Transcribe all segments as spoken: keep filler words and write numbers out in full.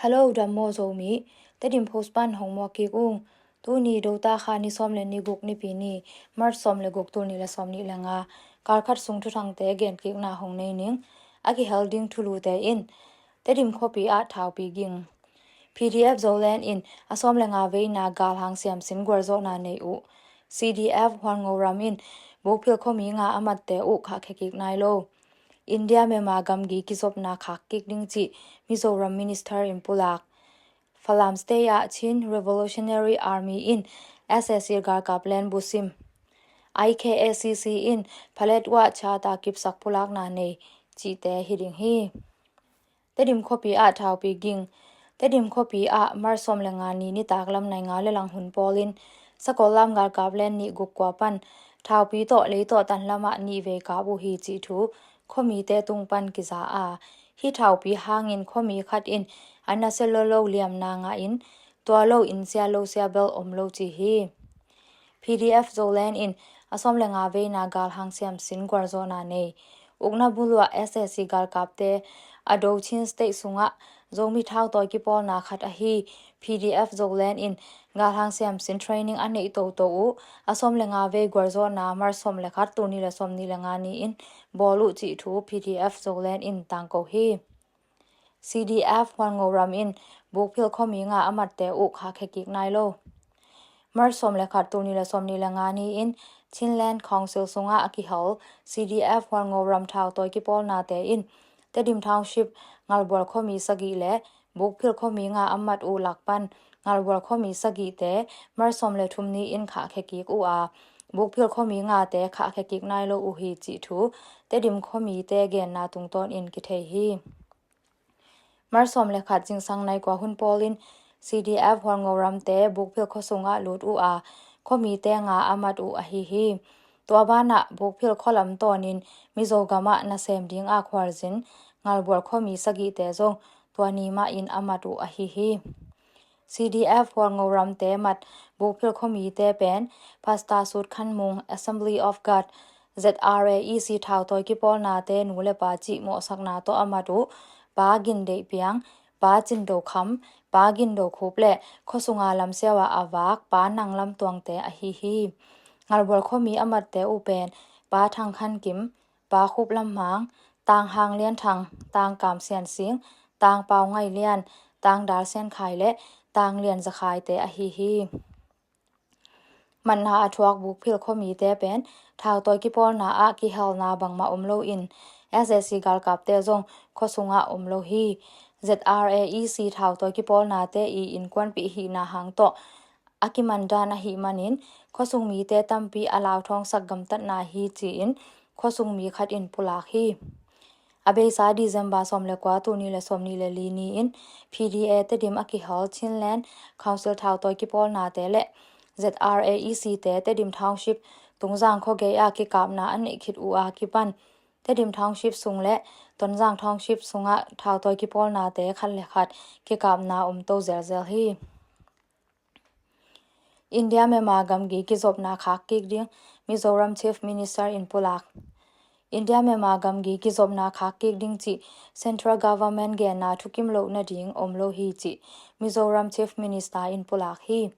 Hello, dam maw Zomi. Tedim Post pan hong muak kik ung. Tuni Dota kha ni sawm le ni guk, Nipi ni, March sawm le guk, tul nih le sawm nih le nga. Kalkhat sung thuthangte genkikna hong nei ning. A kihel ding thulute in, Tedim khuapi ah thaupi ging. P D F Zoland in a sawm le nga veina galhang siamsin gualzawhna nei uh. C D F Hualngo ram in Bukphil khuami nga a matte uh khahkhia kik nai lo. India Myanmar gamgi kizopna khak kik ding cih Mizoram Minister in pulak. Falam State ah Chin Revolutionary Army in S A C galkap len busim. I K A C C in Paletwa charter kipsak pulakna nei cihte hi ding hi. Tedim khuapi ah thaupi ging. Tedim khuapi ah March sawm le nga ni nitak lam nai nga le lang hun pawlin Sakollam galkap len nih guk kua pan thaupi tawh lei tawh tan lamah nih vei kap uh hi cih thu khuamite tung pan kiza a, hih thaupi hangin khuami khat in a nasia lo lo liamna ngah in tua lo in sia lo sia bel om lo ci hi. P D F Zoland in a sawm le nga veina galhang siamsin gualzawhna nei. Ukna buluah S A C galkapte a do Chin State sungah Zomi thautawi kipawlna khat ahi P D F Zoland in galhang siamsin training a neih toto uh a sawm le nga vei gualzawhna March sawm le khat, tul nih le sawm nih le nga ni in bawl uh cih thu P D F Zoland in tangko hi. C D F Hualngo ram in Bukphil khuami nga a matte uh khahkhia kik nai lo. March sawm le khat, tul nih le sawm nih le nga ni in Chinland Council sungah a kihel C D F Hualngo ram thautawi kipawlnate in Tedim Township Ngalbual khuami sagih le Bukphil khuami nga a mat uh lak pan Ngalbual khuami sagihte March sawm le thum ni in khahkhia kik uh a, Bukphil khuami ngate khahkhia kik nai lo uh hi cih thu Tedim khuamite genna tungtawn in kithei hi. March sawm le khat zingsang nai kua hun pawlin C D F Hualngo ramte Bukphil khuasungah lut uh a, khuamite nga a mat uh ahi hi. Tua banah Bukphil khualam tawnin Mizo gamah nasem dingah khualzin Ngalbual khuami sagihte zong tua ni mahin a mat uh ahi hi. C D F Hualngo ramte mat Bukphil khuamite pen Pastor Sut Khan Mung, Assembly of God, Z R A E C thautawi kipawlnate nu le pa cih mawhsakna tawh a mat uh Pa Gin Deih Piang, Pa Cin Do Kham, Pa Gin Do Khup le khuasunga lamsiau ah a vak Pa Nang Lam Tuangte ahi hi. Ngalbual khuami a matte uh pen Pa Thang Khan Kim, Pa Khup Lam Hmang, Tang Hang Lian Thang, Tang Kam Sian Sing, Tang Pau Ngai Lian, Tang Dal Sian Khai le Tang Lian Za Khaite ahi hi. Manna a thuak Bukphil khuamite pen thautawi kipawlna ah kihelna bangmah om loin S A C galkapte zong khuasungah om lo hi. Z R A E C thautawi kipawlnate i innkuanpih hihna hang tawh a kiman dan ahih manin khuasung mite tampi a lauthawngsak gamtatna hi ci-in khuasung mi khat in pulak hi. A beisa December sawm le kua, tul nih le sawm nih le li ni-in P D A Tedim a kihel Chinland Council thautawi kipawlnate le Z R A E C te Tedim Township Tungzang khuagei ah kikapna a neih khit uh a kipan Tedim Township sung le Tonzang Township sungah thautawi kipawlnate khat le khat kikapna om to zelzel hi. India Myanmar gamgi kizopna khak kik ding Mizoram Chief Minister in pulak. India Myanmar gamgi kizopna khak kik ding cih Central Government genna thukim loh nading om lo hi cih Mizoram Chief Minister in pulak hi.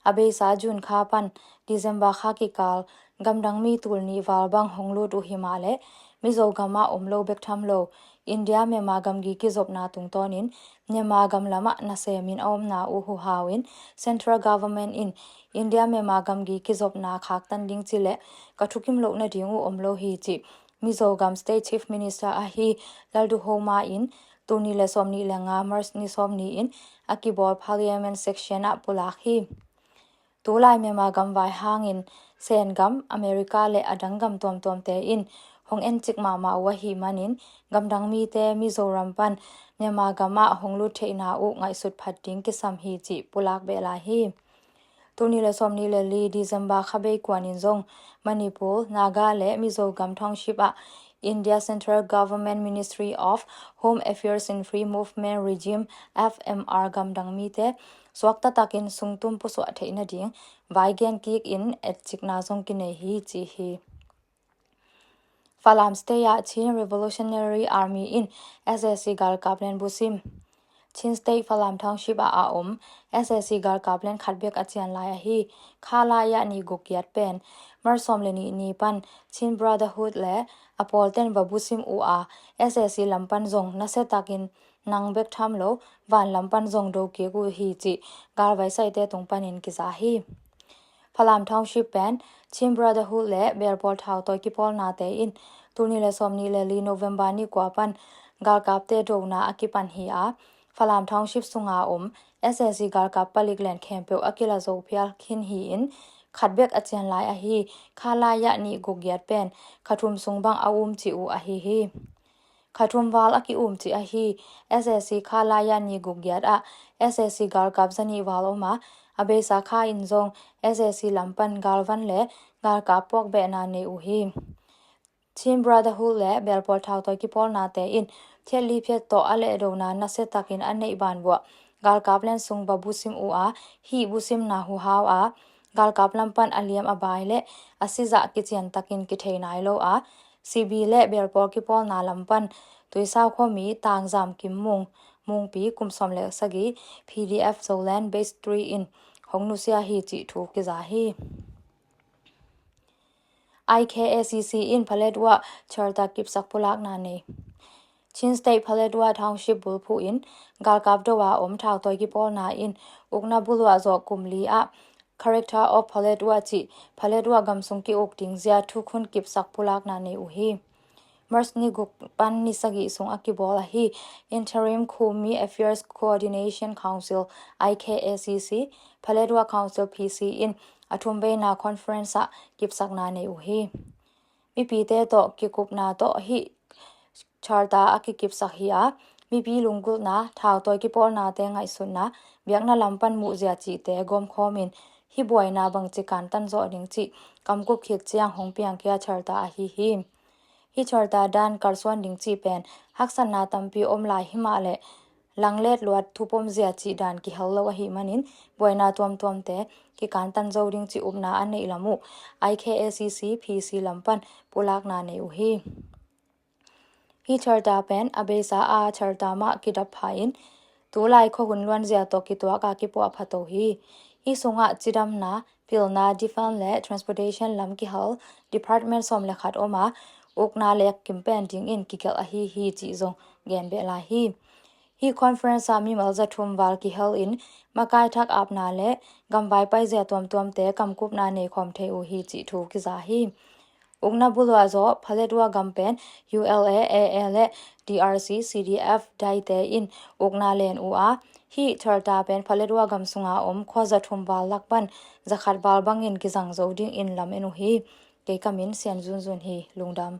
A beisa June kha pan December kha kikal gamdang mi tul nih val bang hong lut uh hi mah leh Mizo gamah om lo bek tham lo India Myanmar gamgi kizopna tungtawnin Myanmar gam lamah nasemin a omna uh huhau in Central Government in India Myanmar gamgi kizopna khaktan ding ci leh ka thukim loh nading uh om lo hi cih Mizo gam State Chief Minister ahi Lalduhoma in tul nih le sawm nih le nga March ni sawm ni-in a kibawl Parliament section ah pulak hi. Tulai Myanmar gam vai hangin Sen gam, America le a dang gam tuamtuamte in hong encik mahmah uh ahih manin gamdang mite Mizoram pan Myanmar gamah hong lut theihna uh ngaihsut phat ding kisam hi cih pulak beh lai hi. Tul nih le sawm nih le li December kha bei kuanin zong Manipur, Naga le Mizo gam township ah India Central Government Ministry of Home Affairs in Free Movement Regime, F M R gamdang mite suakta takin sungtum pusuah theih nading vai gen kik in etcikna zong kinei hi ci hi. Falam State ah Chin Revolutionary Army in S A C galkap len busim. Chin State Falam Township ah a om S A C galkap len khat bek a cian lai ahi Khalaya nih guk giat pen March sawm le nih ni pan Chin Brotherhood le a pawlten va busim uh a, S A C lam pan zong nasia takin nang bek tham lo, van lam pan zong do kik uh hi cih galvai saite tung panin kiza hi. Falam Township pen Chin Brotherhood le Belpawl thautawi kipawlnate in tul nih le sawm nih le li November ni kua pan galkapte dona a kipan hi a, Falam Township sunga om S A C galkap palik len khempeuh a kila zo phial khin hi-in, khat bek a cian lai ahi Khalaya nih guk giat pen kha thum sung bang a um ci uh ahi hi. Kha thum val a ki-um ci ahi S A C Khalaya nih guk giat ah S A C galkap za nih val om a, a beisa kha in zong S A C lam pan galvan le galkap puakbehna nei uh hi. Chin Brotherhood le Belpawl thautawi kipawlnate in thiatli phiat tawh a lehdona nasia takin a neih banbuah galkap len sung va busim uh a, hih busimna huhau a galkap lam pan a liam a bai le a sizah kician takin kithei nai lo a, C B le Belpawl kipawlna lam pan Tuisau khuami Tangzam Kim Mung, Mungpi kum sawm le sagih, P D F Zoland Base three in hong nusia hi cih thu kiza hi. I K A C C in Paletwa charter kipsak pulakna nei. Chin State Paletwa Township bulphuh in galkap do a om thautawi kipawlna in ukna buluah zawh kum li ah Character of Paletwa cih Paletwa gamsung ki-uk ding zia thukhun kipsak pulakna nei uh hi. March ni guk pan ni sagih sung a kibawl ahi Interim Khumi Affairs Coordination Council, I K A C C, Paletwa Council, P C, in a thumveina conference ah kipsakna nei uh hi. Mipite tawh kikupna tawh hih charter a kikipsak hi a, mipi lunggulhna, thautawi kipawlnate ngaihsutna, biakna lam pan muhzia cihte gawmkhawmin hih buaina bangci kantan zawh ding cih kamkup khit ciang hong piangkhia charter ahi hi. Hih charter dan kalsuan ding cih pen haksatna tampi om lai himah leh langlet luat thupom zia cih dan kihel lo ahih manin buaina tuamtuamte kikantan zo ding cih upna a neih lam uh I K A C C P C lam pan pulakna nei uh hi. Hih charter pen a beisa a charter mah kidap pha in tulai khuahun luanzia tawh kituak a kipuah pha to hi. Hih sungah cidamna, pilna, defense le transportation lam kihel department sawm le khat om a, ukna le kim pen dingin kigelh ahi hi cih zong gen beh lai hi. Hih conference ah mimal za thum val kihel in makai thak apna le gamvai paizia tuamtuamte kamkupna nei khawm thei uh hi cih thu kiza hi. Ukna buluah zawh Paletwa gam pen U L A, A A le D R C, C D F daite in ukna len uh a, hih charter pen Paletwa gam sunga om khua za thum val lak pan za khat val bangin kizang zo dingin lam en uh hi. Kei ka min Sian Zun Zun hi. Lungdam.